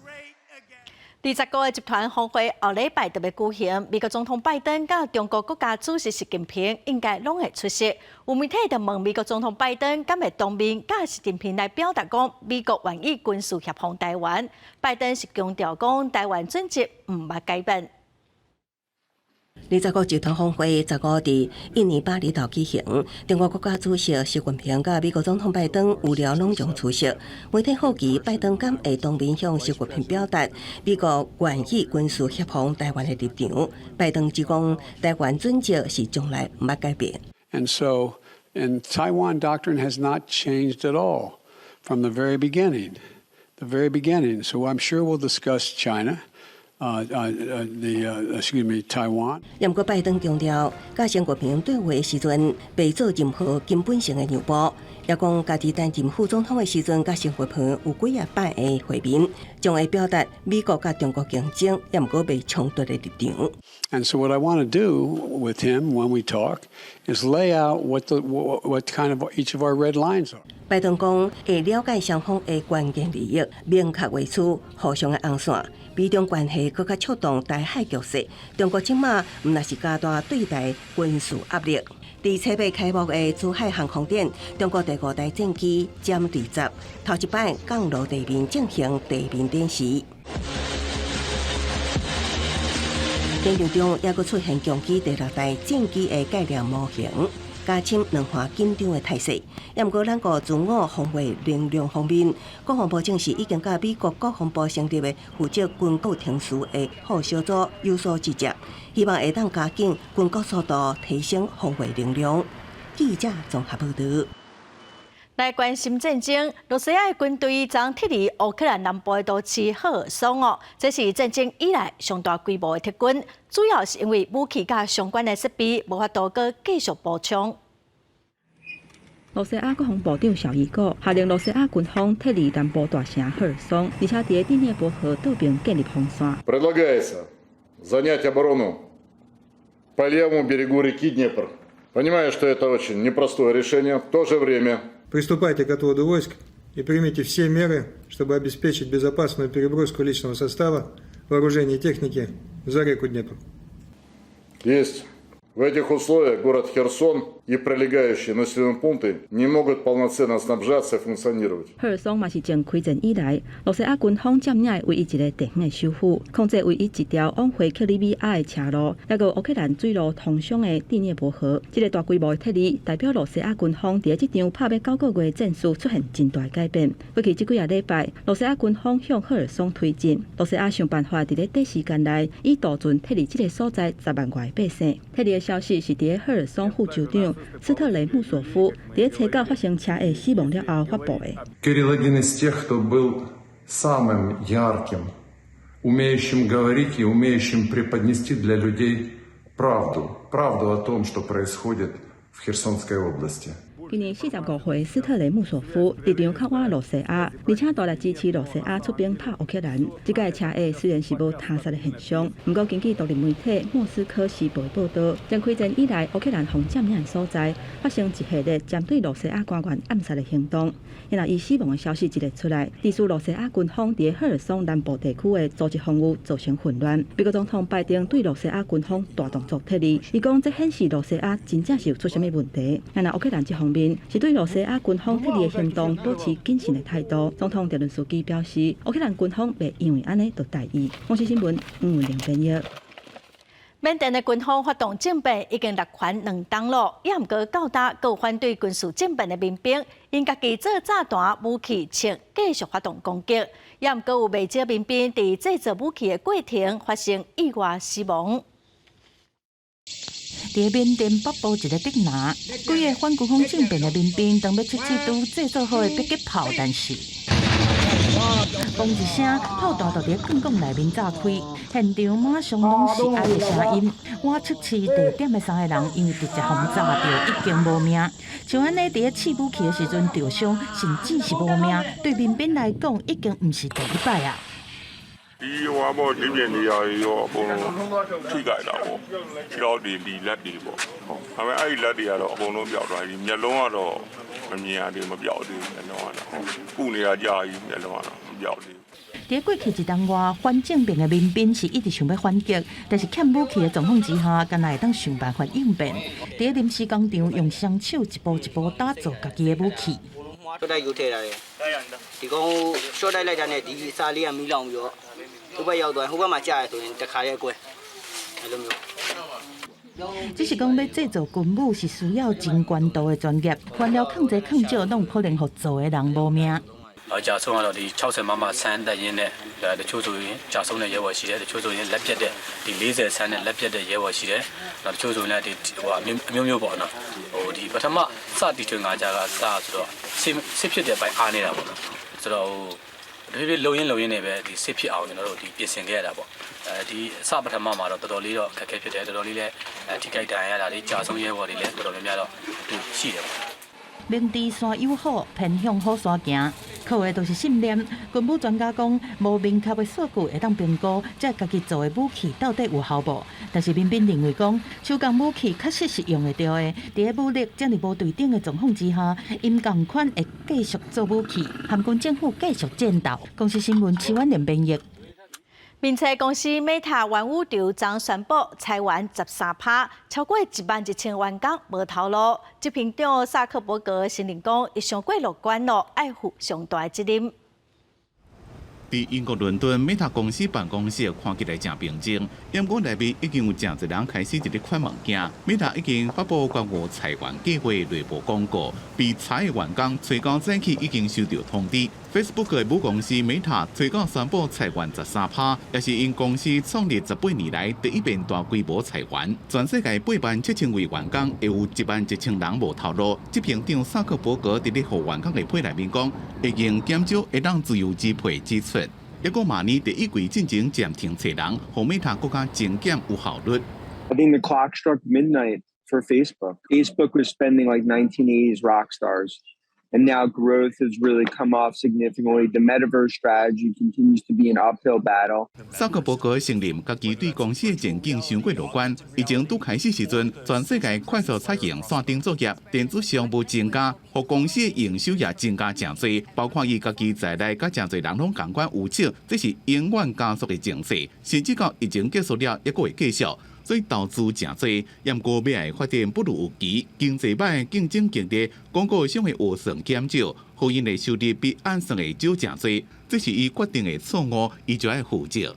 二十國的集團峰會後禮拜就欲舉行，美國總統拜登佮中國國家主席習近平應該攏會出席。有媒體就問美國總統拜登，敢會當面佮習近平來表達講美國願意軍事協防台灣？拜登是強調講台灣準則毋捌改變。二十國集團峰會15佇印尼巴厘島舉行，中國國家主席習近平佮美國總統拜登預料攏將出席。媒體好奇拜登敢會當面向習近平表達美國願意軍事協防台灣的立場。拜登只講台灣準則是從來毋捌改變。 And so, and Taiwan doctrine has not changed at all from the very beginning, the very beginning. So I'm sure we'll discuss China. Excuse me, Taiwan. 毋過拜登強調，佮習近平對話的時陣，袂做任何根本性的讓步。也講家己擔任副總統的時陣，佮習近平有幾仔擺的會面。將會表達美國佮中國競爭，也毋過袂衝突的立場。 And so what I want to do with him when we talk is lay out what kind of each of our red lines are. 拜登講會了解雙方的關鍵利益，明確畫出互相的紅線。美中關係閣較觸動台海局勢，中國這馬毋但是加大對台軍事壓力。佇初八開幕的珠海航空展，中國第五代戰機殲20頭一擺降落地面進行地面展示。展場中猶閣出現共機第六代戰機的概念模型，加深兩岸緊張的態勢。也毋過，兩國自我防衛能量方面，國防部證實已經佮美國國防部成立的負責軍購程序的副小組有所集結，希望會當加緊軍購速度，提升防衛能量。記者綜合報導。來關心戰爭，羅西亞的軍隊將撤離烏克蘭南部的都市赫爾松哦，這是戰爭以來上大規模的撤軍，主要是因為武器佮相關的設備無法度閣繼續補充。羅西亞國防部長紹伊古下令羅西亞軍方撤離南部大城赫爾松，而且佇第聶伯河倒邊建立防線。 Предлагается занять оборону по левому берегу реки Днепр. Понимаю, что это очень непростое решение. В то же время Приступайте к отводу войск и примите все меры, чтобы обеспечить безопасную переброску личного состава, вооружения и техники за реку Днепр. Есть. В этих условиях город Херсон и прилегающие населенные пункты не могут полноценно снабжаться и функционировать. 赫爾松嘛是從開戰以來，羅西亞軍方佔領的唯一一个地方的首府，控制唯一一條往回克里米亞的車路，抑閣烏克蘭水路通商的第聶伯河。這个大規模的撤離，代表羅西亞軍方佇這場拍欲九個月的戰事出現真大改變。過去這幾个禮拜，羅西亞軍方向赫爾松推進，羅西亞想辦法佇咧短時間內，以杜絕撤離這个所在10萬外的百姓。撤離的消息是佇咧赫爾松副州長斯特雷穆索夫佇咧初九發生車禍死亡了後發布的。 Кирилл один из тех, кто был самым ярким, умеющим говорить и умеющим преподнести для людей правду, правду о том, что происходит в Херсонской области. 今年45歲，斯特雷穆索夫立場較倚羅西亞，而且大力支持羅西亞出兵拍烏克蘭。這擺車禍雖然是無他殺的現象，毋過根據獨立媒體《莫斯科時報》報導，從開戰以來，烏克蘭予佔領的所在發生一系列針對羅西亞官員暗殺的行動。然後，伊死亡的消息一个出來，致使羅西亞軍方佇赫爾松南部地區的組織防禦造成混亂。美國總統拜登對羅西亞軍方大動作撤離，伊講這顯示羅西亞真正是有出啥物問題。然後，烏克蘭這方面是對羅西亞軍方撤離的行動保持謹慎的態度。總統澤倫斯基表示，烏克蘭軍方袂因為按呢就大意。公視新聞吳文玲編譯。緬甸的軍方發動政變已經六環兩冬咯，也毋過到今閣有反對軍事政變的民兵，𪜶家己做炸彈武器，槍繼續發動攻擊，也毋過有袂少民兵佇製造武器的過程發生意外死亡。佇緬甸北部一个竹林，幾个反軍方政變的民兵當欲測試拄製作好的迫擊炮彈時，嘣一聲，炮彈就佇彈弓內面炸開，現場馬上攏是哀的聲音。倚測試地點的三个人因為直接予炸著，已經無命。像按呢佇咧試武器的時陣著傷，甚至是無命，對民兵來講已經毋是第一擺啊。ဒီဟိုဘောဒီပြင်နေရာရောအကုန်လုံးထိကြတာပေါ့ခြေတော်ဒီဒီလက်တွေပေါ့ဟုတ်ဒါပေမဲ့အဲ့ဒီလက်တွေကတော့အကုန်လုံးပျောက်သွားပြီမျက်လုံးကတော့မမြင်ရသေးမပျောက်သေးမျက်လုံးကတော့ကုနေတာကြာကြီးမျက်လုံးကတော့မပျောက်သေး 佇過去一冬外，反政變的民兵是一直想欲反擊，但是欠武器的狀況之下，敢若會當想辦法應變。佇臨時工廠用雙手一步一步打造家己的武器。 ရှော့တိုက်ကိုထည့်ထားတယ်ဒီကောင်ရှော့တိုက်လိုက်တာနဲ့ဒီစာလေးကမီးလောင်ပြီးတော့ဟိုဘက်ရောက်သွားဟိုဘက်မှာကြားရဆိုရင်တခါရဲကွဲအဲ့လိုမျိုး 只是講欲製造軍武是需要真懸度的專業，原料囥濟囥少，攏有可能予做的人無命。 အကြာဆုံးကတော့ဒီ60မမဆန်းတက်ရင်းနဲ့တချို့ဆိုရင်ကြာဆုံးတဲ့ရဲဘော်ရှိတယ်တချို့ဆိုရင်လက်ပြတ်တဲ့ဒီ40ဆန်းနဲ့လက်ပြတ်တဲ့ရဲဘော်ရှိတယ်နောက်တချို့ဆိုရင်လည်းဒီဟိုအမျိုးမျိုးပေါ့နော်ဟိုဒီပထမစတီထွင်ကကြာကစဆိုတော့စစ်စစ်ဖြစ်တဲ့ပိုင်းအားနေတာပေါ့နော်ဆိုတော့ဟိုတဖြည်းဖြည်းလုံရင်းလုံရင်းနေပဲဒီစစ်ဖြစ်အောင်ကျွန်တော်တို့ဒီပြင်ဆင်ခဲ့ရတာပေါ့အဲဒီအစပထမမှာတော့တော်တော်လေးတော့ခက်ခဲဖြစ်တယ်တော်တော်လေးလည်းထိခိုက်ဒဏ်ရာရတာတွေကြာဆုံးရဲဘော်တွေလည်းတော်တော်များများတော့သူရှိတယ်ပေါ့။明知山有虎，偏向虎山行，靠的就是信念。軍武專家講，無明確的數據會當評估，這家己做的武器到底有效無？但是民兵認為講，手工武器確實是用會著的。佇咧武力遮爾無對等的狀況之下，𪜶仝款會繼續做武器，含軍政府繼續戰鬥。公視新聞徐婉玲編譯。面冊公司 Meta 元宇宙昨宣布裁員13%，超過11萬1千員工無頭路。執行長薩克伯格承認講，伊傷過樂觀囉，愛負上大責任。佇英國倫敦 Meta 公司辦公室看起來誠平靜，毋過內面已經有誠濟人開始佇咧款物件。Meta 已經發布關於裁員計劃內部公告，被裁的員工初九早起已經收到通知。Facebook 的母公司 Meta 初九宣布裁員13%，也是𪜶公司創立18年來第一遍大規模裁員。全世界87,000位員工，會有11萬1千人無頭路。執行長薩克伯格佇咧予員工的批內面講，會用減少會當自由支配支出。抑閣明年第一季進前暫停揣人，予 Meta 閣較精簡有效率。 I think the clock struck midnight for Facebook. Facebook was spending like 1980s rock stars. And now growth has really come off significantly. The metaverse strategy continues to be an uphill battle. 薩克伯格承認，家己對公司的前景傷過樂觀。疫情拄開始時陣，全世界快速採用線頂作業，電子商務增加，予公司的營收也增加誠濟。包括伊家己在內，佮誠濟人攏仝款有手，這是永遠加速的情勢。甚至到疫情結束了，猶閣會繼續。所以投資誠濟，毋過未來發展不如預期，經濟歹，競爭激烈，廣告商的預算減少，予𪜶的收入比按算的少誠濟，這是伊決定的錯誤，伊就愛負責。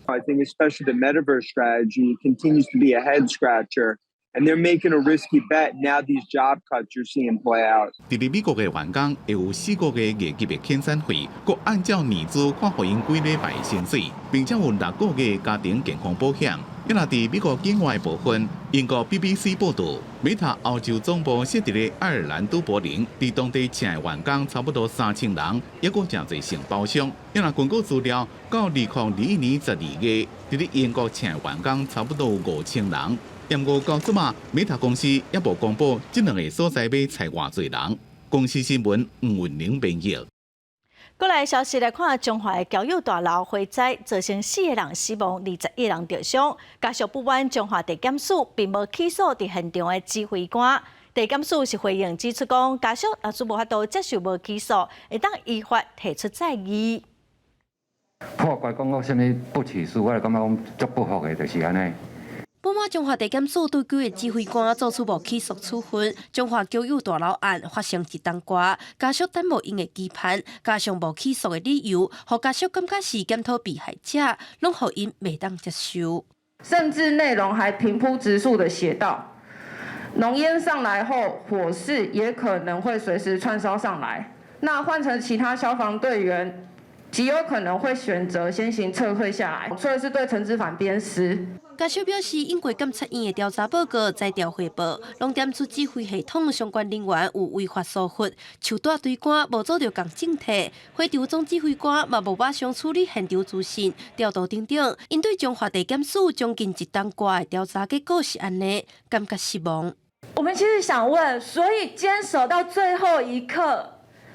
I think especially the metaverse strategy continues to be a head scratcher, and they're making a risky bet. Now these job cuts you're seeing play out. 佇咧美國的員工會有4個月額外的遣散費，閣按照年資看予𪜶幾禮拜的薪水，並且有6個月家庭健康保險。抑若佇美國境外部分，英國 BBC 報導，Meta 歐洲總部設佇咧愛爾蘭都柏林，佇當地請的員工差不多3000人，抑閣誠濟承包商。抑若根據資料，到2021年12月，佇咧英國請的員工差不多有5000人。毋過到這馬，Meta 公司猶無公布這兩个所在欲裁偌濟人。公視新聞吳文玲編譯。過來消息來看，彰化的交友大樓火災造成四个人死亡，21人著傷。家屬不滿彰化地檢署並無起訴佇現場的指揮官。地檢署是回應指出講，家屬若是無法度接受無起訴，會當依法提出再議。破關講講啥物不起訴，我就感覺講足不服的，就是按呢。不滿彰化地檢署對幾个指揮官做出無起訴處分，彰化交友大樓案發生一冬外，家屬等無閒的期盼，加上無起訴的理由，予家屬感覺是檢討被害者，攏予𪜶袂當接受。甚至內容還平鋪直敘的寫道：濃煙上來後，火勢也可能會隨時竄燒上來。那換成其他消防隊員，極有可能會選擇先行撤退下來，所以是對陳之藩鞭屍。家屬表示，經過檢察院的調查報告、災調匯報，攏點出指揮系統相關人員有違法疏忽，樹大隊官無做著仝政策，火場總指揮官嘛無馬上處理現場資訊、調度等等，𪜶對彰化地檢署將近一冬外的調查結果是按呢，感覺失望。我們其實想問，所以堅守到最後一刻，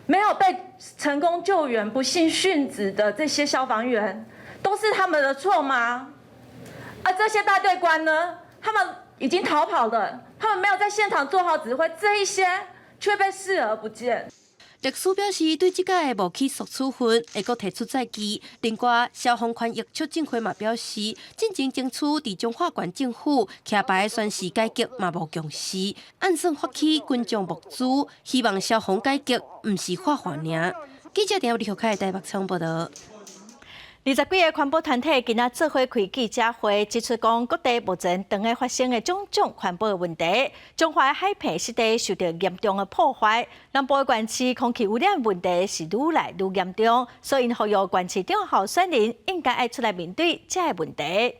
沒有被成功救援、不幸殉職的這些消防員，都是他們的錯嗎？而這些大隊官呢？他們已經逃跑了，他們沒有在現場做好指揮，這一些卻被視而不見。律師表示，對這個無起訴處分，會閣提出再議。另外，消防權益促進會嘛表示，進前爭取佇彰化縣政府徛牌宣誓改革嘛無共識，按算發起群眾募資，希望消防改革毋是喊喊爾。記者田李學凱台北採訪報導。20幾个環保團體今仔做伙開記者會，指出講各地目前當咧發生的種種環保的問題，彰化海坪濕地受到嚴重的破壞，南部的縣市空氣污染問題是愈來愈嚴重，所以呼籲縣市長候選人應該愛出來面對這个問題。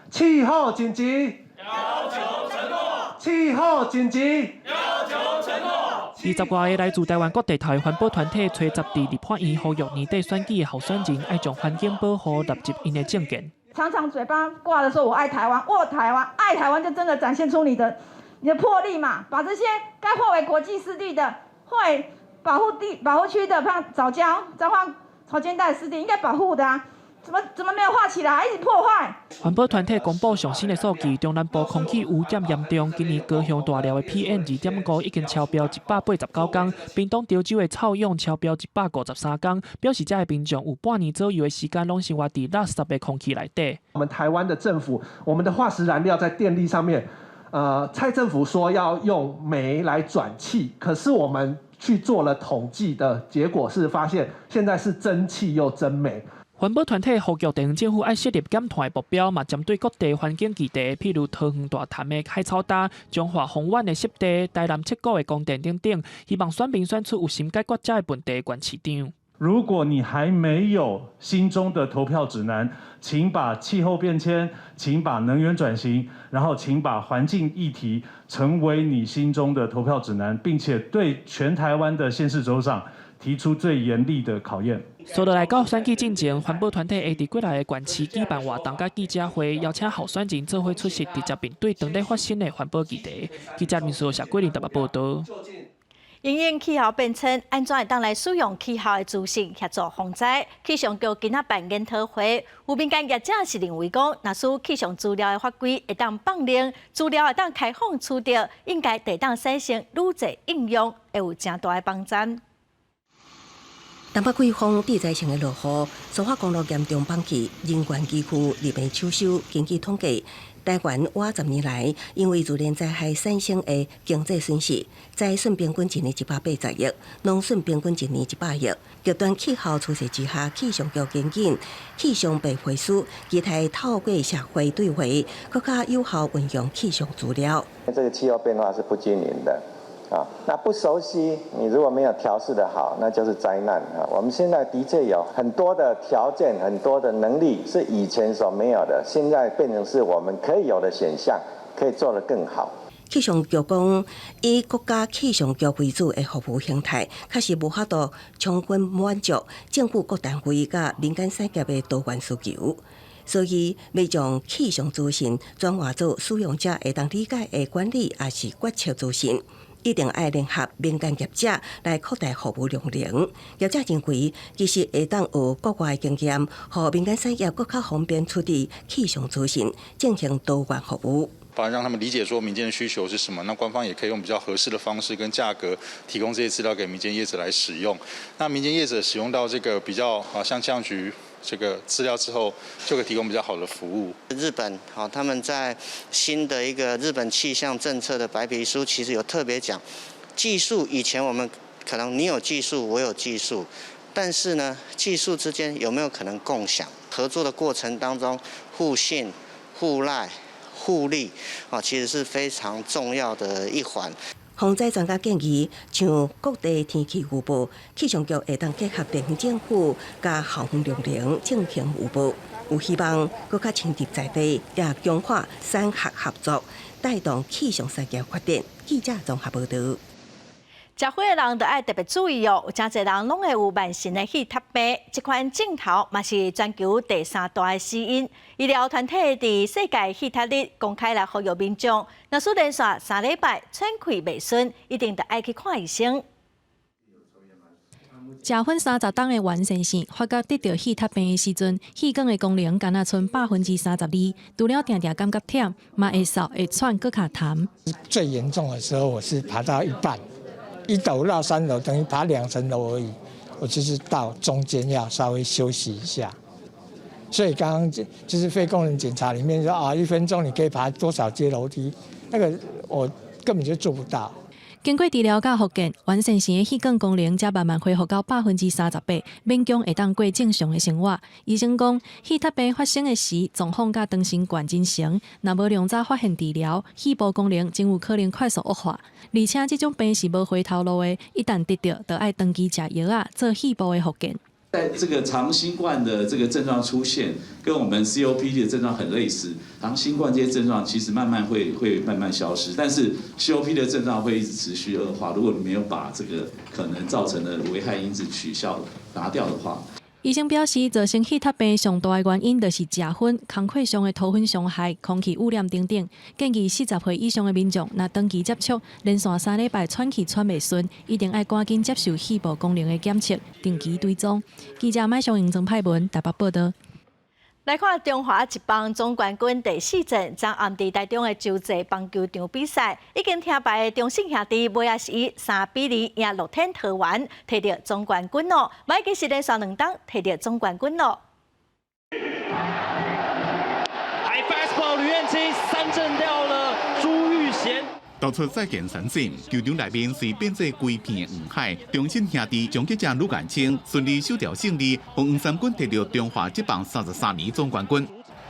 氣候緊急，要求承諾。氣候緊急，要求承諾。20外个來自台灣各地頭的環保團體，初十佇立法院呼籲年底選舉的候選人愛將環境保護納入𪜶的政見。常常嘴巴掛著說我愛台灣，我台灣愛台灣，就真的展現出你的你的魄力嘛，把這些該劃為國際濕地的、劃為保護地、保護區的，像藻礁、彰化潮間帶濕地，應該保護的啊。怎麼沒有劃起來？一直破壞。環保團體公布上新的數據，中南部空氣污染嚴重，今年高雄大寮的 PM 2.5已經超標189公，屏東潮州的臭氧超標153公，表示這的民眾有半年左右的時間攏生活佇垃圾的空氣內底。我們台灣的政府，我們的化石燃料在電力上面，蔡政府說要用煤來轉氣，可是我們去做了統計的結果是發現，現在是增氣又增煤。環保團體呼籲地方政府愛設立減碳的目標，嘛針對各地環境議題，譬如桃園大潭的海草礁、彰化豐原的濕地、台南七股的光電等等，希望選民選出有心解決這个問題的縣市長。如果你還沒有心中的投票指南，請把氣候變遷，請把能源轉型，然後請把環境議題成為你心中的投票指南，並且對全台灣的縣市首長提出最嚴厲的考驗。紲落來到選舉進前，環保團體會佇幾來个縣市舉辦活動佮記者會，邀請候選人做伙出席，直接面對當地發生的環保議題。記者民視謝桂林台北報道。因應氣候變遷，按怎會當來使用氣候的資訊協助防災？氣象局今仔辦研討會，有民間業者是認為講，若使氣象資料的法規會當放靈，資料會當開放取得，應該會當產生愈濟應用，會有誠大的幫贊。東北季風地災性的落雨，蘇花公路嚴重崩去，人員幾乎入病搶修。根據統計，台灣倚10年來，因為自然災害產生的經濟損失，災損平均一年180億，農損平均一年100億。極端氣候趨勢之下，氣象局研擬氣象白皮書，期待透過社會對話，閣較有效運用氣象資料。這個氣候變化是不均勻的。啊，那不熟悉，你如果沒有調適得好，那就是災難啊。我們現在的確有很多的條件，很多的能力是以前所沒有的，現在變成是我們可以有的選項，可以做得更好。氣象局講，以國家氣象局為主的服務形態，確實無法度充分滿足政府各單位佮民間產業的多元需求，所以欲將氣象資訊轉化做使用者會當理解的管理，抑是決策資訊。一定愛聯合民間業者來擴大服務量能。業者認為，其實會當學國外經驗，予民間產業閣較方便處理氣象資訊，進行多元服務。把讓他們理解說民間的需求是什麼，那官方也可以用比較合適的方式跟價格提供這些資料給民間業者來使用。那民間業者使用到這個比較啊，像氣象局這個資料之後，就可以提供比較好的服務。日本好，他們在新的一個日本氣象政策的白皮書，其實有特別講技術。以前我們可能你有技術，我有技術，但是呢，技術之間有沒有可能共享？合作的過程當中，互信、互賴、互利啊，其實是非常重要的一環。防災專家建議，像各地天氣預報，氣象局會當結合地方政府佮校園量能進行預報，有希望閣較深入在地，也強化產學合作，帶動氣象產業發展。記者綜合報導。食薰的人就愛特別注意哦，有誠濟人攏會有慢性的氣窒病，這款症頭嘛是全球第三大的死因。醫療團體佇世界氣窒日公開來呼籲民眾，若是連續3禮拜喘氣袂順，一定著愛去看醫生。食薰30冬的袁先生發覺得著氣窒病的時陣，氣管的功能干焦賰32%，除了定定感覺忝，嘛會嗽會喘，閣較痰。最嚴重的時候，我是爬到一半。1樓到3樓，等於爬2層樓而已。我就是到中間要稍微休息一下。所以剛剛就是肺功能檢查裡面說啊，1分鐘你可以爬多少階樓梯？那個我根本就做不到。經過治療佮復健，袁先生的氣管功能才慢慢恢復到38%，勉強會當過正常的生活。醫生講，氣窒病發生的時，狀況佮長新冠真像，若無量早發現治療，肺部功能真有可能快速惡化。而且這種病是無回頭路的，一旦得著，就愛長期食藥仔做肺部的復健。在這個長新冠的這個症狀出現，跟我們 COPD 的症狀很類似。長新冠這些症狀其實慢慢會慢慢消失，但是 COPD 的症狀會一直持續惡化。如果你沒有把這個可能造成的危害因子取消拿掉的話。醫生表示，造成氣塔病上大的原因就是食薰、工課上的塗粉傷害、空氣污染等等。建議40歲以上的民眾，若長期接觸，連續3禮拜喘氣喘袂順，一定愛趕緊接受肺部功能的檢測，定期追蹤。記者麥尚盈、曾派文台北報導。來看中華職棒總冠軍第四戰，昨暗佇台中的洲際棒球場比賽，已經聽牌的中信兄弟，尾仔是以3比2贏樂天桃園，提著總冠軍咯。已經是連續兩冬提著總冠軍咯。 High fastball，呂彥青三振掉了朱玉賢。投出再見三振，球場內面隨變做規片黃海。中信兄弟終結者呂彥青順利收掉勝利，予黃衫軍提著中華職棒33年總冠軍。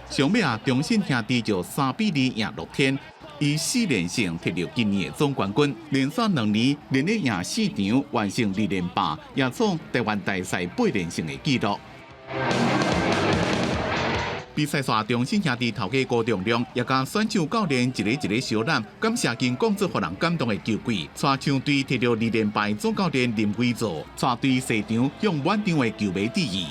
上尾啊，中信兄弟就3比2贏樂天，以4連勝提著今年的總冠軍，連續2年連續贏四場，完成二連霸，也創台灣大賽8連勝的紀錄。比賽煞中信兄弟頭家郭重量，也佮選手教練一个一个相攬，感謝經講出予人感動的球季，帶球隊提著二連敗總教練林威助，帶隊下場向滿場的球迷致意。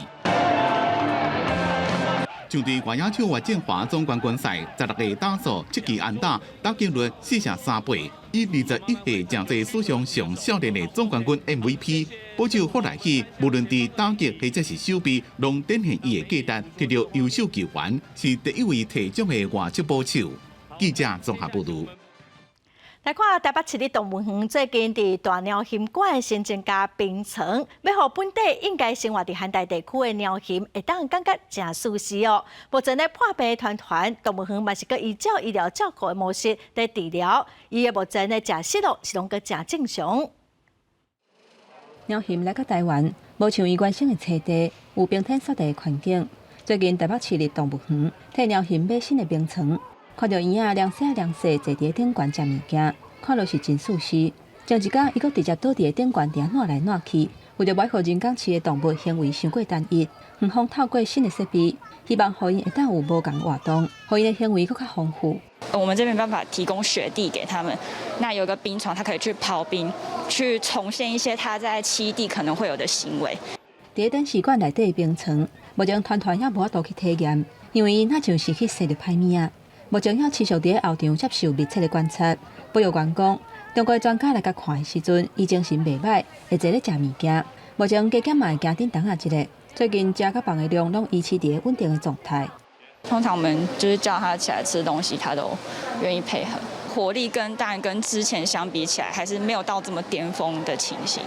上隊外野手岳政華總冠軍賽，16個打數，7支安打，打擊率4成38，以21歲成做史上上少年的總冠軍 MVP。捕手霍來喜，無論佇打擊或者是守備，攏展現伊的價值，得著優秀球員，是第一位提獎的外籍捕手。記者綜合報導。來看台北市立動物園最近佇大貓熊館新增加冰床，欲予本地應該生活佇寒帶地區的貓熊會當感覺誠舒適哦。目前咧破病團團動物園嘛是閣依照醫療照顧的模式佇治療，伊的目前的食食咯是攏閣誠正常。貓熊來到台灣，無像伊原生的棲地有冰天雪地的環境。最近台北市立動物園替貓熊買新的冰床。看著嬰仔涼細涼細坐佇頂懸食物件，看落是真舒適。前一工，伊閣直接倒佇頂懸佇遐湠來湠去，為著袂予人工飼的動物行為傷過單一，園方透過新的設備，希望予𪜶會當有無仝活動，予𪜶的行為閣較豐富。我們這邊沒辦法提供雪地給他們，那有個冰床，他可以去刨冰，去重現一些他在棲地可能會有的行為。佇展示館內底的冰床，目前團團猶無法度去體驗，因為𪜶若像是去生著歹物仔。目前猶持續佇後場接受密切的觀察。保育員講，中國專家來共看的時陣，伊精神袂䆀，會坐咧食物件。目前加減嘛會行振動仔一下，最近食佮放的量攏維持佇穩定的狀態。通常我們就是叫他起來吃東西，他都願意配合。活力跟當然跟之前相比起來，還是沒有到這麼巔峰的情形。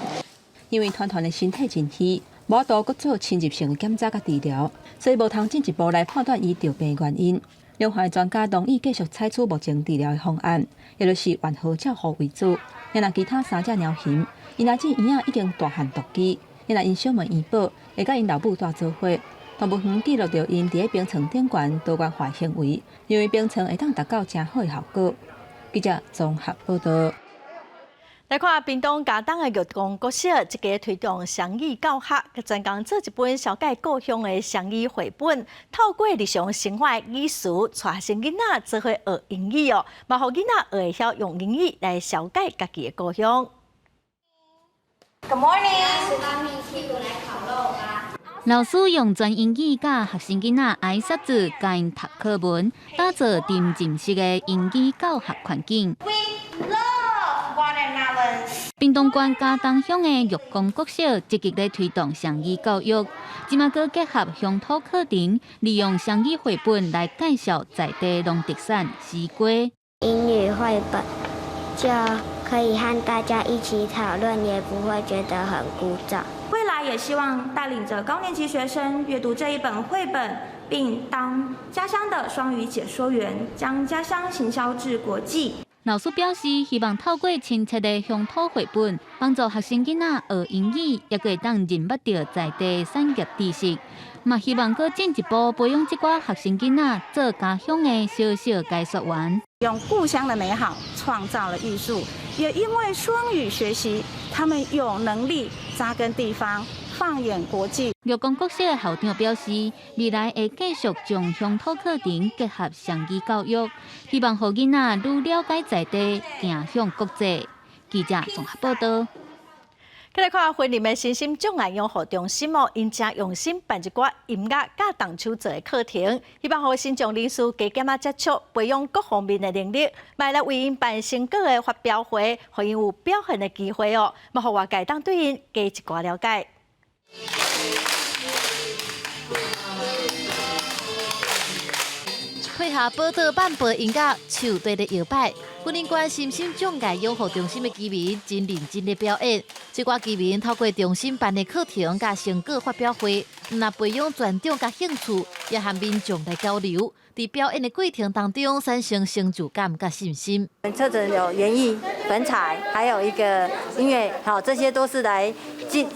因為團團的身體真虛，無法度閣做侵入性的檢查佮治療，所以無通進一步來判斷伊著病的原因。兩岸專家同意繼續採取目前治療的方案，也就是緩和照護為主。若其他三隻貓熊，𪜶來自嬰仔已經大漢獨居，若𪜶小妹姨寶會佮𪜶老母蹛做伙。動物園記錄著𪜶佇冰床頂懸多元化行為，認為冰床會當達到誠好的效果。記者綜合報導。來看屏東佳冬的玉岡國小，這個推動雙語教學，專工做一本紹介故鄉的雙語繪本，透過日常生活的語詞，帶學生囡仔做伙學英語哦，嘛予囡仔學會曉用英語來紹介家己的故鄉。 Good morning。老師用全英語教學生囡仔挨煞字，共𪜶讀課文，打造沉浸式的英語教學環境。 We love watermelons。屏東縣佳冬鄉的玉岡國小積極咧推動雙語教育，這馬閣結合鄉土課程，利用雙語繪本來介紹在地農特產西瓜。英語繪本就可以和大家一起討論，也不會覺得很枯燥。未來也希望帶領着高年級學生閱讀這一本繪本，並當家鄉的雙語解說員，將家鄉行銷至國際。老師表示，希望透過親切的鄉土繪本，幫助學生囡仔學英語，也會當認捌著在地產業知識。嘛，希望閣進一步培養這寡學生囡仔做家鄉的小小解說員。用故鄉的美好創造了藝術，也因為雙語學習，他們有能力紮根地方，放眼國際。玉岡國小的校長表示，未來會繼續將鄉土課程結合雙語教育，希望予囡仔愈了解在地，行向國際。記者綜合報導。來看雲林的身心障礙養護中心哦，𪜶誠用心辦一寡音樂佮動手做的課程，希望予身障人士加減仔接觸，培養各方面的能力，嘛來為𪜶辦成果的發表會，予𪜶有表現的機會哦，嘛予外界當對𪜶加一寡了解。配合寶島慢步音樂，手綴咧搖擺。雲林縣身心障礙養護中心的居民真認真咧表演。這寡居民透過中心辦的課程佮成果發表會，毋但培養專長佮興趣，也和民眾來交流。佇表演的過程當中，產生成就感佮信心。課程有園藝、粉彩，還有一個音樂，好，這些都是來靜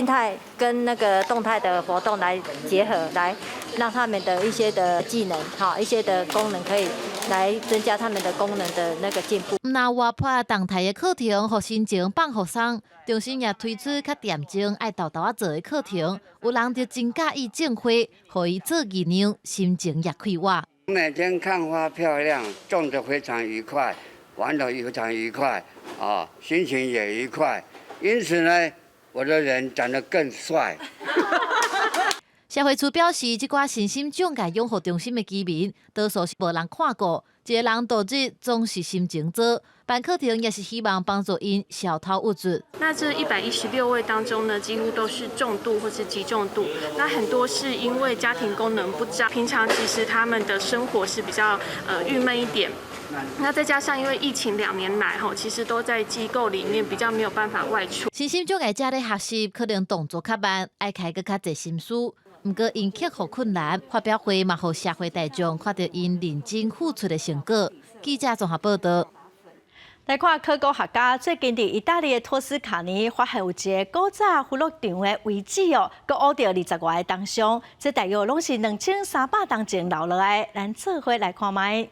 態跟那個動態的活動來結合，來讓他們的一些的技能，好，一些的功能可以來增加他們的功能的那個進步。毋但活潑動態的課程，予心情放予鬆，中心也推出較恬靜、愛沓沓仔做的課程。有人就真佮意種花，予伊做藝娘，心情也快活。每天看花漂亮，種得非常愉快，玩得非常愉快，啊，心情也愉快，因此呢，我的人長得更帥。社會處表示，這寡身心障礙養護中心的居民，多數是無人看顧，一个人度日總是心情糟。辦課程也是希望幫助𪜶消頭鬱卒。那這116位當中呢，幾乎都是重度或是極重度。那很多是因為家庭功能不彰，平常其實他們的生活是比較鬱悶一點。那再加上因為疫情2年來，吼，其實都在機構裡面比較沒有辦法外出。身心障礙者咧學習可能動作較慢，愛開閣較濟心思。毋過𪜶克服困難，發表會嘛，予社會大眾看著𪜶認真付出的成果。記者綜合報道。來看考古學家最近佇意大利的托斯卡尼發現有一个古早俘虜場的遺址哦，閣挖著20外个銅像，這大約攏是2300年前留落來。咱做伙來看覓。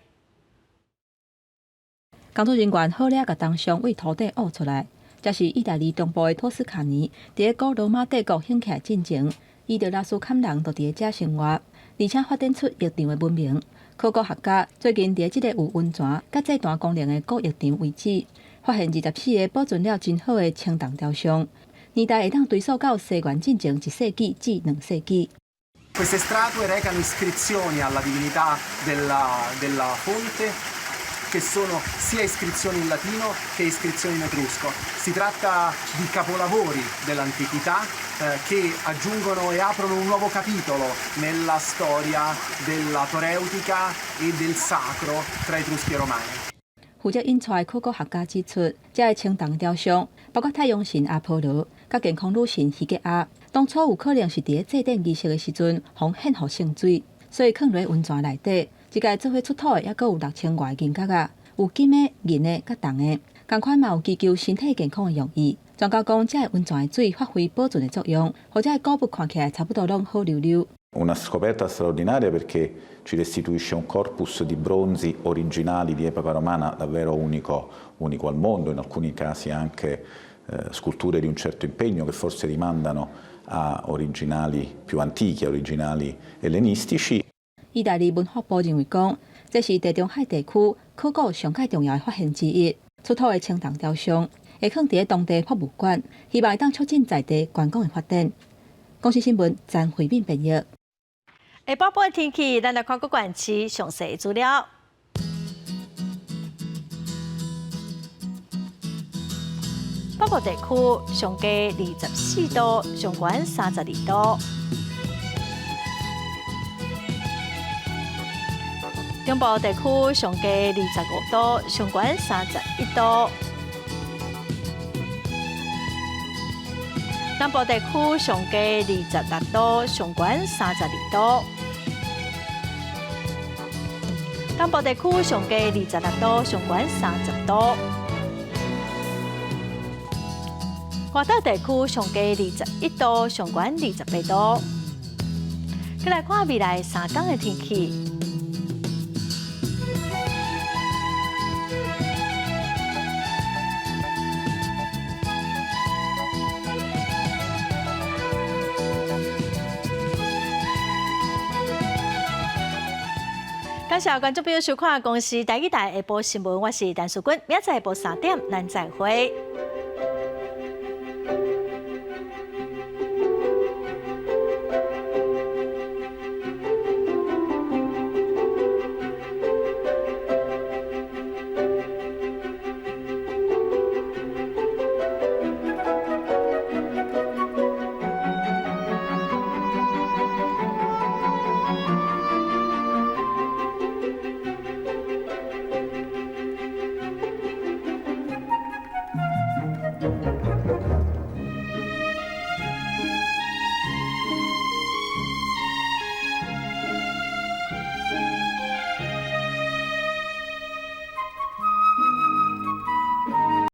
工作人員好掠共銅像對土底挖出來，這是意大利中部的托斯卡尼，佇古羅馬帝國興起來進前，伊特魯斯坎人就佇遮生活，而且發展出浴場的文明。考古學家最近佇這个有溫泉佮祭壇功能的古浴場遺址，發現24個保存了真好的青銅雕像，年代會當追溯到西元進前1世紀至2世紀。 Queste statue recano iscrizioni alla divinità della fonte, che sono sia iscrizioni in latino che iscrizioni in etrusco. Si tratta di capolavori dell'antichità che aggiungono e aprono un nuovo capitolo nella storia della toreutica e del sacro tra Etruschi e Romani. 負責引帶考古學家指出，這个青銅雕像包括太陽神阿波羅、佮健康女神希吉亞，當初有可能是佇祭典儀式的時陣，予獻予聖水，所以囥佇溫泉內底。這屆做伙出土的，猶閣有6000外銀角仔，有金的、銀的、佮銅的，仝款嘛有祈求身體健康的用意。專家講，這个溫泉的水發揮保存的作用，予這个古物看起來差不多攏好溜溜。 Una scoperta straordinaria perché ci restituisce un corpus di bronzi originali di epoca romana davvero unico, unico al mondo, in alcuni casi anche sculture di un certo impegno che forse rimandano a originali più antichi, a originali ellenistici. 意大利文化部認為講，這是地中海地區考古上蓋重要的發現之一。出土的青銅雕像會囥佇當地博物館，希望會當促進在地觀光的發展。公視新聞詹慧敏編譯。下晡晡天氣，咱來看各縣市詳細資料。北部地區上低24度，上懸32度。中部地區上低25度，上懸31度。南部地區上低26度，上懸32度。東部地區上低26度，上懸30度。外島地區上低21度，上懸28度。閣來看未來3工的天氣。感謝觀眾朋友收看公視台語台下晡新聞，我是陳淑君，明仔載下晡3點，咱再會。聞。